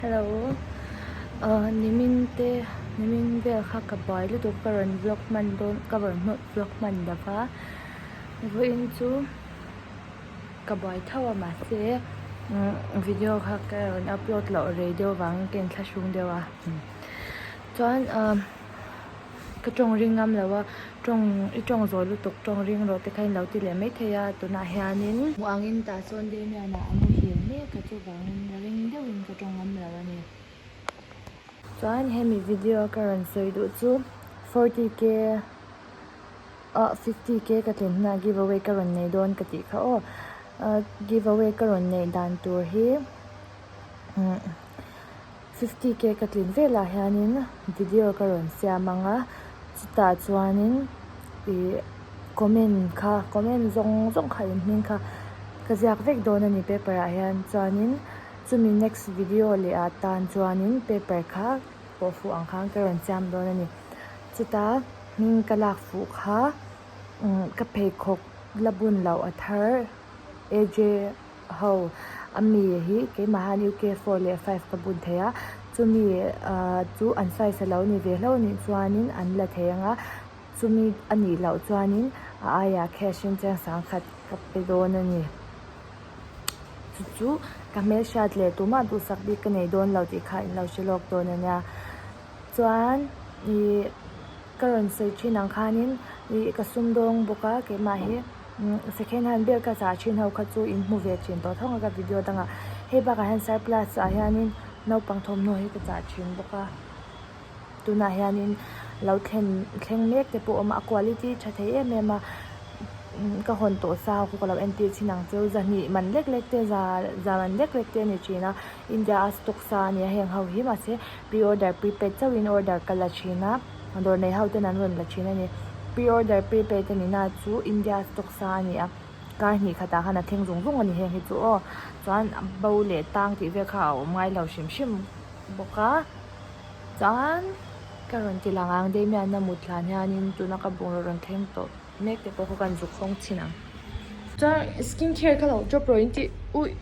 Hello ah nimin te nimin vel kha ka buai lutuk ka rawn vlog hman dawn ka rawn vlog hman lo va vawiin chu ka buai tho a mahse video kha ka rawn upload loh rei deuh vangin ka inthlahrung deuh a chuan ah. Ka tawng ring ngam lo a, tawng i tawng zawi lutuk tawng ring rawh te kha in lo ti leh maithei a, tunah hianin. Hmuh angin tah sawn Damian ah a muhil mek a chuvangin ring deuhin ka tawng ngam lo a ni. Chuan hemi video ka rawn sawi duh chu 40k ah 50k ka tlin hunah giveaway ka rawn nei dawn ka tih kha aw, giveaway ka rawn neih dan tur hi umm. 50k ka tlin velah hianin video ka rawn siam ang a chutah chuanin ih comment kha comment zawng zawng kha in hming kha ka ziak vek dawn a ni paper ah hian chuanin chumi next video leh ah tan chuanin paper kha pawh fuh ang khan ka rawn siam dawn a ni chuta hming ka lak fuh kha umm ka pheikhawk la bun loh a thar A_J. Ho, a mi hi keimah hian UK four leh five ka bun thei a, chumi ah chu an size a lo ni ve hlauh anih chuanin an la thei ang a, chumi a nih loh chuanin a aiah cash in cheng sangkhat ka pe dawn a ni. Chu chu ka hmelhriat leh tumah duhsak bik ka nei dawn lo tih kha in lo hre lawk dawn a nia. Chuan ih ka rawn sawi thin ang khanin ih ka sumdawng bawk a keimah hi. Second hand ber ka chah thin ho kha chu in hmu ve thin tawh thawng a ka video dangah hei bakah hian surplus ah hianin naupang thawmhnaw hi ka chah thin bawk a tunah hianin lo thlen thleng mek te pawh a awm a a quality tha thei em em a ka hawn tawh sa ho ka lo entir thin ang chu zahnih man lek lek te za za man lek lek te a ni thin a India a stock sa a nia heng ho hi mahse pre order prepaid chauhin order ka la thin a. Dawr nei ho ten an rawn la thin a ni. Pre-order prepaid a ni na chu India stock sa a ni a, kar hnih khatah khan a thleng zung zung a ni heng hi chu aw. Chuan bo leh tang tih vel kha a awm ngai lo hrim hrim bawk a. Chuan ka rawn ti lang ang Damian-a mut hlan hianin tuna ka bungraw rawn thleng tawh mek te pawh kha kan zuk hawng chhin ang. Chuan skin care kha lo drop rawh in tih uih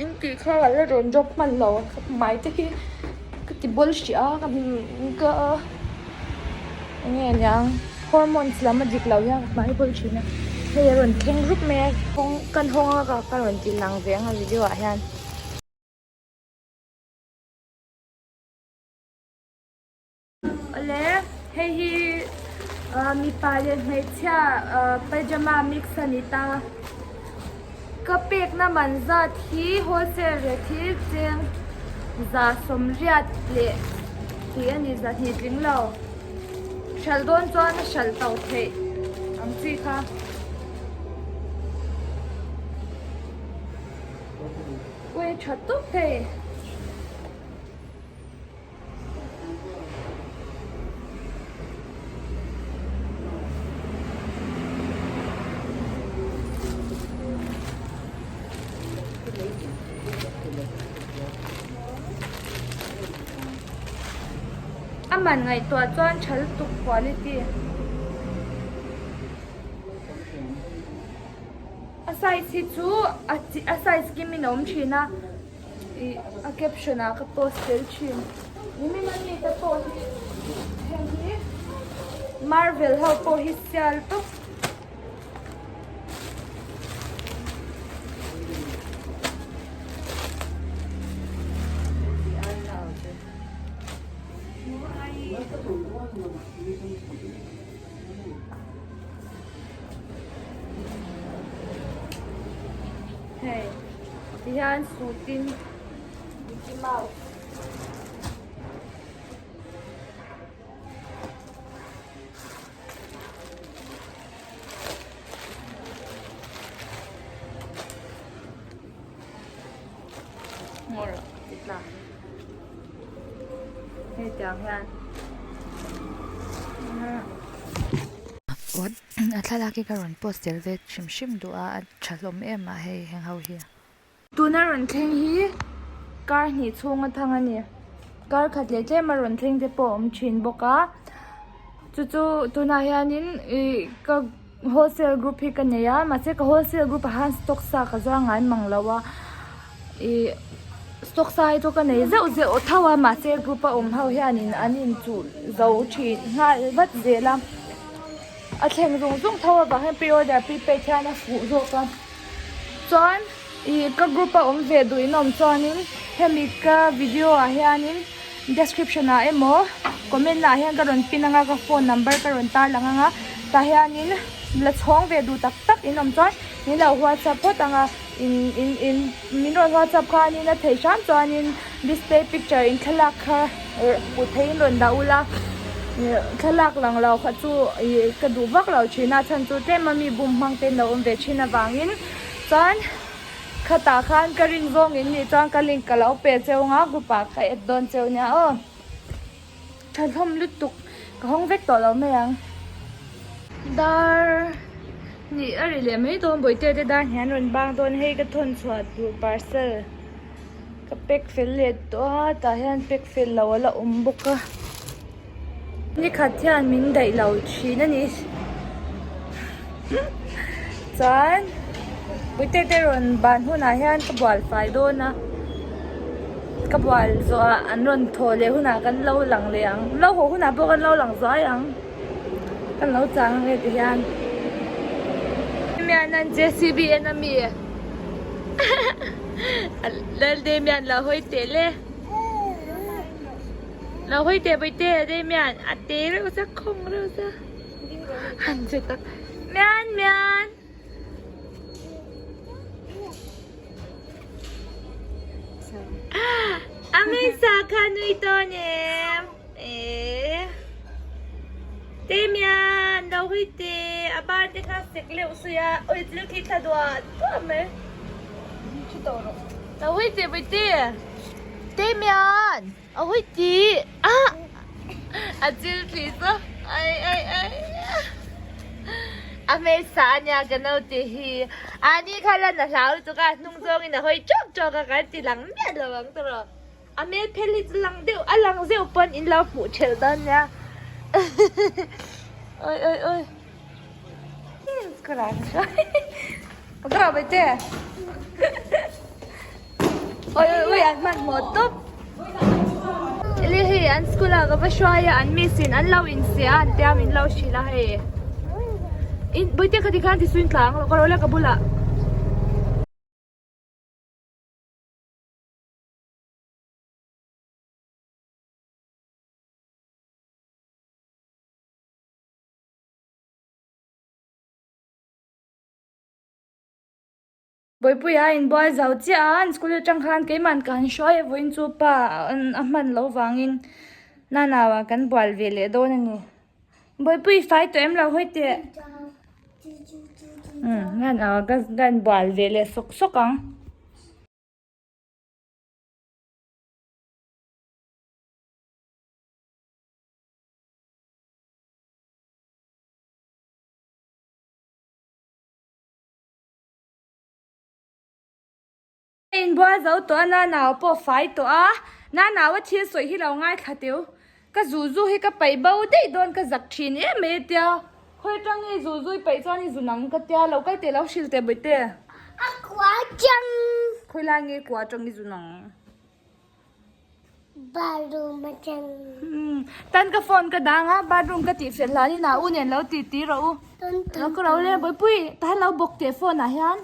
in tih kha ka la rawn drop hman lo ka hmai te hi ka ti bawl hrih a ka ka eng nge niang hormones lam a dik loh hian ka hmai bawl thin a hei a rawn thleng rup mai a kawng kan hawng a ka rawn ti lang ve ang a video ah hian. Awle hei hi mipa leh hmeichhia pyjama mix a ni ta ka pekna man zat hi wholesale rate hi cheng 180 leh tih a ni 200 tling lo hralh dawn chuan a hralh to theih ang chi kha. Ui tha tawp hei. A man ngaihtuah chuan tha lutuk quality a size hi chu a size kim in a awm thin a. Ih a caption ah ka post tel thin nimin a mi te pawh hi heng hi marvel ho pawh hi sial tawp. Hei ti hian suit in Mickey Mouse Ngawr ti tla hei tiang hian. A thlalak hi ka rawn post tel ve hrim hrim duh a a tha hlawm em a hei heng ho hi. Tuna rawn thleng hi kar hnih chhung a thang a ni. Kar khat leh tlem a rawn thleng te pawh a awm thin bawk a. Chu chu tunah hianin ih ka wholesale group hi ka nei a mahse ka wholesale group ah hian stock sa ka zuar ngai mang lo a ih. Stock sa hi chu ka nei zeuh zeuh tho a mahse group a awm ho hianin an inchuh zo thin nghal vat zel a a thleng zung zung tho avang hian pre order prepaid hian a fuh zawk a chuan ih ka group a awm ve duh in awm chuanin hemi ka video ah hianin description ah emaw comment ah hian ka rawn pin anga ka phone number ka rawn tarlang anga tah hianin la chhawng ve duh tak tak in awm chuan min lo whatsapp phawt anga in in in min rawn whatsapp khanin a theih hram chuanin display picture in thlalak kha hmuh theihin rawn dah ula thlalak lang lo kha chu ih ka duh vak lo thin a chhan chu tlem a mi bum hmang te an lo awm ve thin avangin chuan khatah khan ka rin zawng in nih chuan ka link ka lo pe cheu ang a group ah ka add dawn cheu nia aw tha hlawm lutuk ka hawng vek tawh lo mai ang dar nih a ri leh mai dawn bawihte te dar hian rawn bang dawn hei ka thawn chhuah tur parcel ka pack fel leh tawh a tah hian pack fel loh a la awm bawk a nikhat hian min daih lo thin a ni chuan puite te rawn ban hunah hian ka bual fai dawn a ka bual zawh ah an rawn thaw leh hunah kan lo lang leh ang lo haw hunah pawh kan lo lang zuai ang kan lo chang ang e ti hian Damian an J C B en a mi Lal Damian lo hawi teh le lo hawi teh bawihte Damian a te reuh sa khawng reuh sa. Han che tak mian mian A hmeichhia kha nui dawn em eh Damian lo hawi teh a ban te kha sek leuh sawi a awi thil khi thla duah duah mai lo hawi teh bawihte Damian. A hawi tih ah a chil thli chu ai ai ai a hmeichhia a nia ka naute hi a ni kha lan a hlau lutuk a hnung zawngin a hawi tawk tawk a kan ti lang miah lo ang tawh a hmel phel hi chu lang deuh a lang zeuh pawn in lo hmuh thelh dawn nia oi oi oi ka ran ka ran mai te Oi oi oi an hmanhmawh tawp Eli hei an school ah ka va hruai a an miss in an lo insiah a an tia min lo hrilh a hei in bawihte ka ti khan ti suin tlang lo ka rawh le ka bulah. Bawipuia a inbual zau chiah a, an school atang khan keimahn ka han hruai a vawiin chu pa a hman loh vangin nana ah kan bual ve leh dawn a ni. Bawihpui i fai tawh em lo hawi teh. Umm nana ah ka inbual ve leh sawk sawk ang. A inbual zo tawh a, Nanau pawh a fai tawh a, Nanau a thil sawi hi lo ngaithla teu, ka zu zu hi ka paih bo daih dawn ka zak thin em mai a tia, khawi atang nge zu zu i paih chuan i zu nang ka tia, lo kal teh lo hrilh teh bawihte. A kua atang. Khawi lai nge kua atang i zu nang. Bathroom atang. Tan ka phone ka dang a, bathroom ka tih fel hlanin a u nen lo ti ti rawh u. Lo ka lo le bawihpui tahan lo bawk teh phone ah hian.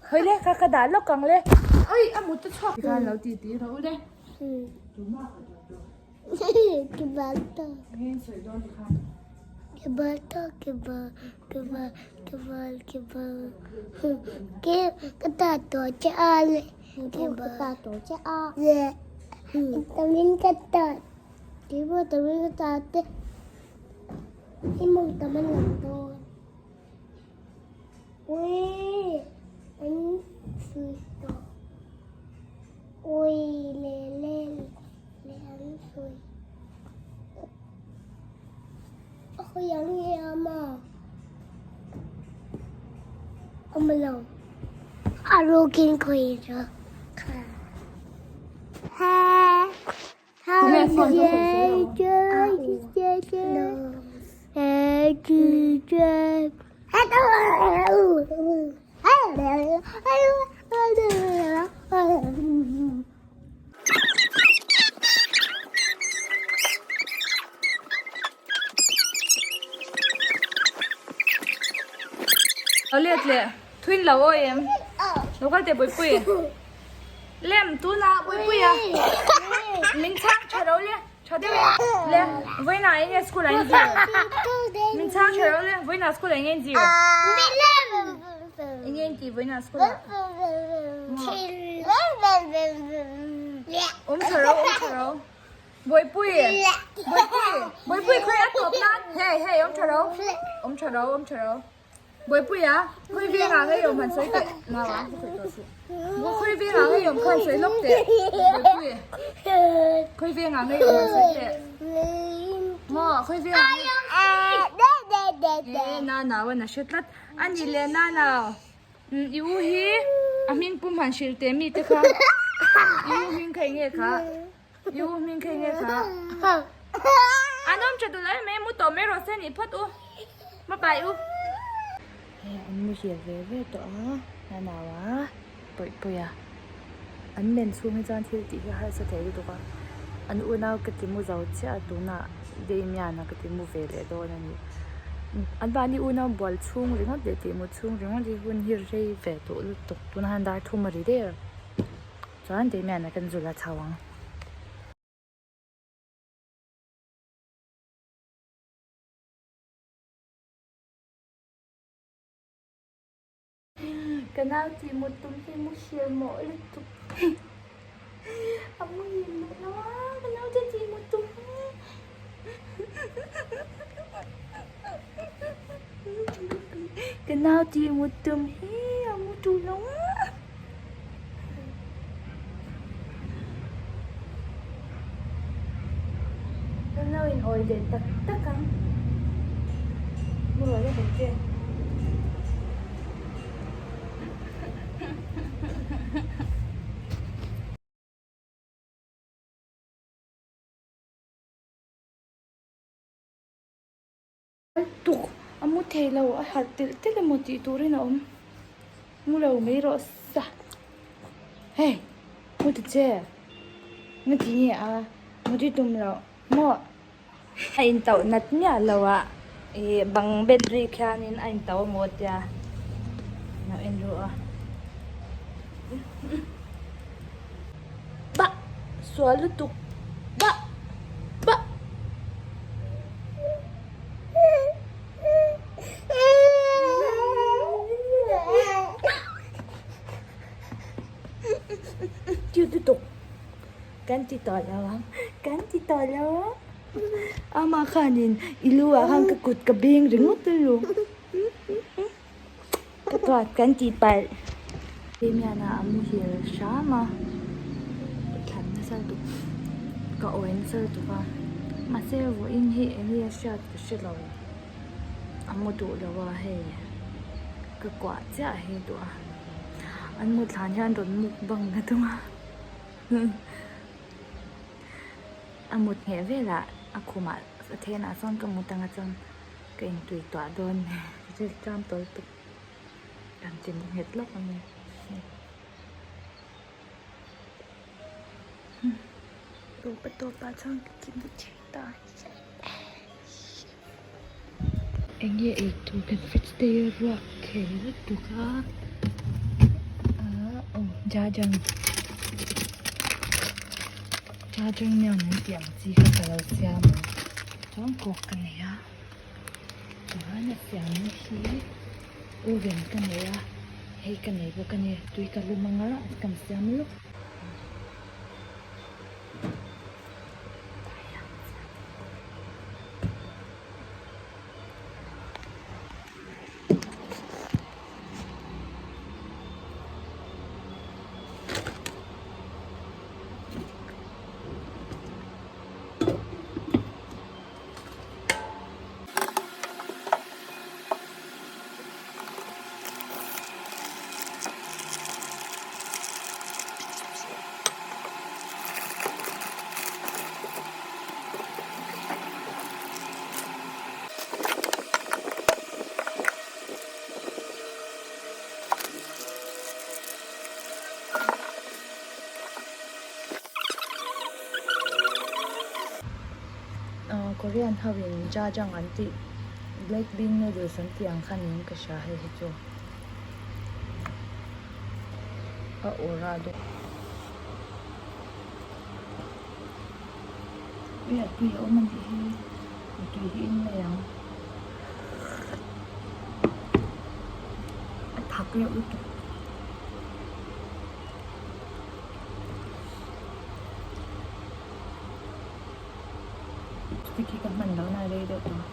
Hawi le ka ka dah lawk ang le. Oi a mut a chhuak. Tikhan lo ti ti rawh u le. Kibalto. Engin sawi dawn tikhan. Kibalto kibal kibal kibal kibal. Ke ka ta to che a le. A rukin khawih kha Lo let leh thuin lo awi em? Lo kal teh Bawihpui. Lem tunah Bawihpuia min chhang tha lo le tha deuh in le vawiinah eng nge school ah in zir? Min chhang tha lo le vawiinah school ah eng nge in zir? Eng nge in tih vawiinah school ah? Awm tha ro awm tha ro. Bawihpui Bawihpui Bawihpui khawi a tawp nan hei hei awm tha ro awm tha ro awm tha ro Bawihpui a khawi vengah ngei awm han sawi teh nau a ka sawi tawh suh khawi vengah ngei awm kha han sawi lawk teh Bawihpui khawi vengah ngei awm han sawi teh maw khawi vengah ngei e na nau a na hre tlat a ni leh na nau I u hi a hming pum han hrilh teh mi te kha i u hming kha eng nge kha i u hming kha eng nge kha an awm tha dul em em mu tawh mai rawh se nih phawt u ma pai u hei an muhil ve ve tawh a a nau a pawih pawih a an men chhung hi chuan thil tih hi a harsa thei lutuk a an unau ka ti mu zo chiah a tunah Damian-a ka ti mu ve leh dawn a ni. An mahni unau bual chhung ringawt leh tihmut chhung ringawt hi hun hi rei ve tawh lutuk tunah hian dar thum a ri der chuan Damian-a kan zul a chho ang. Ka nau tih mut tum hi muhil mawh lutuk a muhil duh lo a ka nau te tih mut tum hi ka nau tih mut tum hi a mu duh lo a. Kan lo in awi leh tak tak ang. Mu rawh le kan che. Tuk a mu thei lo a harh telh telh emaw tih turin a awm mu lo mai rawh sa hei mu ta che nga ti nge a mu ti tum loh maw a in tauh nat miah lo a ih bang ben rik hianin a in tauh amaw tia lo en ru a bah sual lutuk bah bah. Cute lutuk kan ti tawh lo ang kan ti tawh lo ang ama khanin i lu ah khan ka kut ka beng ringawt alawm ka tuat kan tih palh Damian-a a muhil hram a ka thlan nasa lutuk ka awi nasa lutuk a mahse vawiin hi eng nge a hriat ka hre lo a mu duh lo a hei ka kuah chiah hi duh a an mut hlan hian rawn mukbang na tum a a mut ngheh velah a khumah a thenah sawn ka mut anga chuan ka intui tuah dawn rilṭam tawl tuk. Kan ti nghet lawk a ni. Tawp a tawpah chuan ka ti mu thei ta. Eng nge ei tur kan fridge te hi ruak thei lutuk a. Aw jajang jajangmyeon an tih ang chi kha ka lo siam ang. Chuan coke ka nei a. Chuan a siam hi oven ka nei a hei ka nei bawk a ni tui ka lum anga kan siam lawk. Korean ho in jajang an tih black bean noodles an tih ang kha niin ka hria hei hi chu. ka awrh a dawt. Ui a tui a awm a nih hi a tui hi in mai ang a thak reuh lutuk. Stick hi ka hman loh na a rei deuh tawh.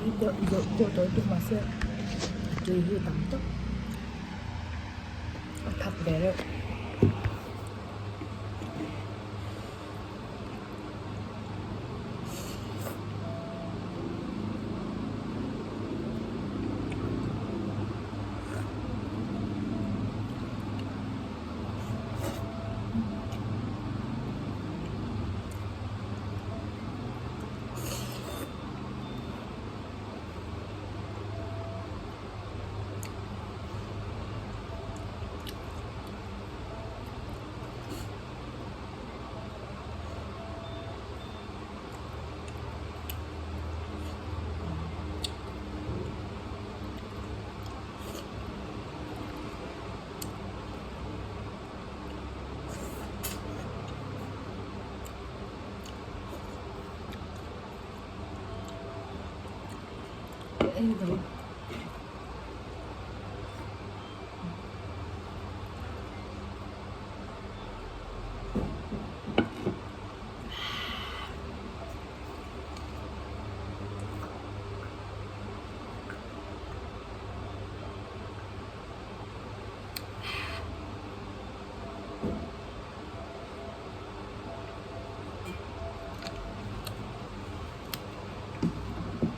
Tui deuh deuh deuh tawh lutuk mahse a tui hi a tam tawp a thak ve reuh.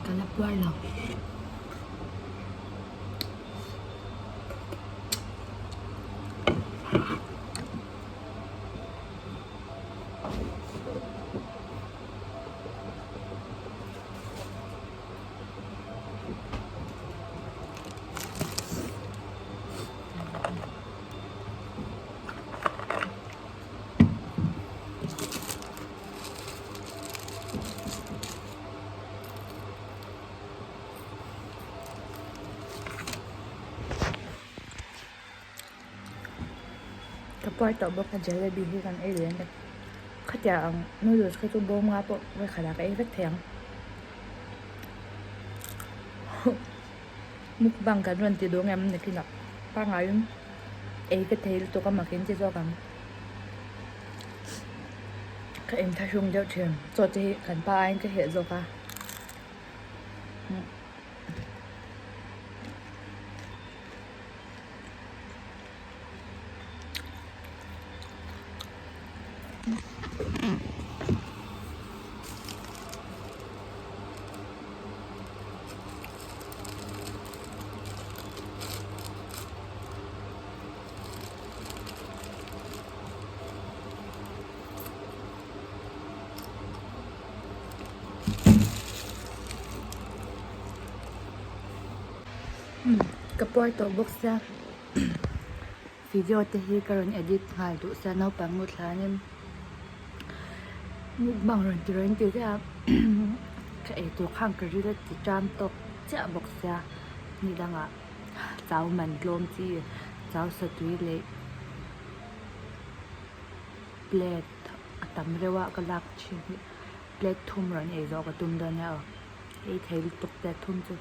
Ka la puar lo. Ka puar tawh bawk a jalebi hi kan ei leh a ni khatiang ang noodles kha chu bawm nga pawh vawikhat ah ka ei vek thei ang mukbang kan rawn ti duh ang em nakinah pangaiin ei ka thei lutuk a mak in ti zawk ang. Ka inthlahrung deuh thin chaw te hi kan pa aiin ka heh zawk a. Ka puar tawh bawk sia video te hi ka rawn edit nghal duh sia naupang mut hlanin mukbang rawn ti rawn ti ziah a ka eitur khan ka ril a ti ṭam tawk chiah bawk sia ni dangah chau man tlawm chi chau satui leh plate a tam reuh a ka lak thin hi plate thum rawn ei zawh ka tum dawn nia aw ei thei lutuk plate thum chu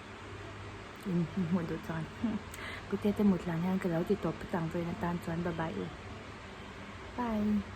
in hmuh duh chuan pute te mut hlan hian ka lo ti tawp phawt ang vawiin atan chuan bye bye u bye.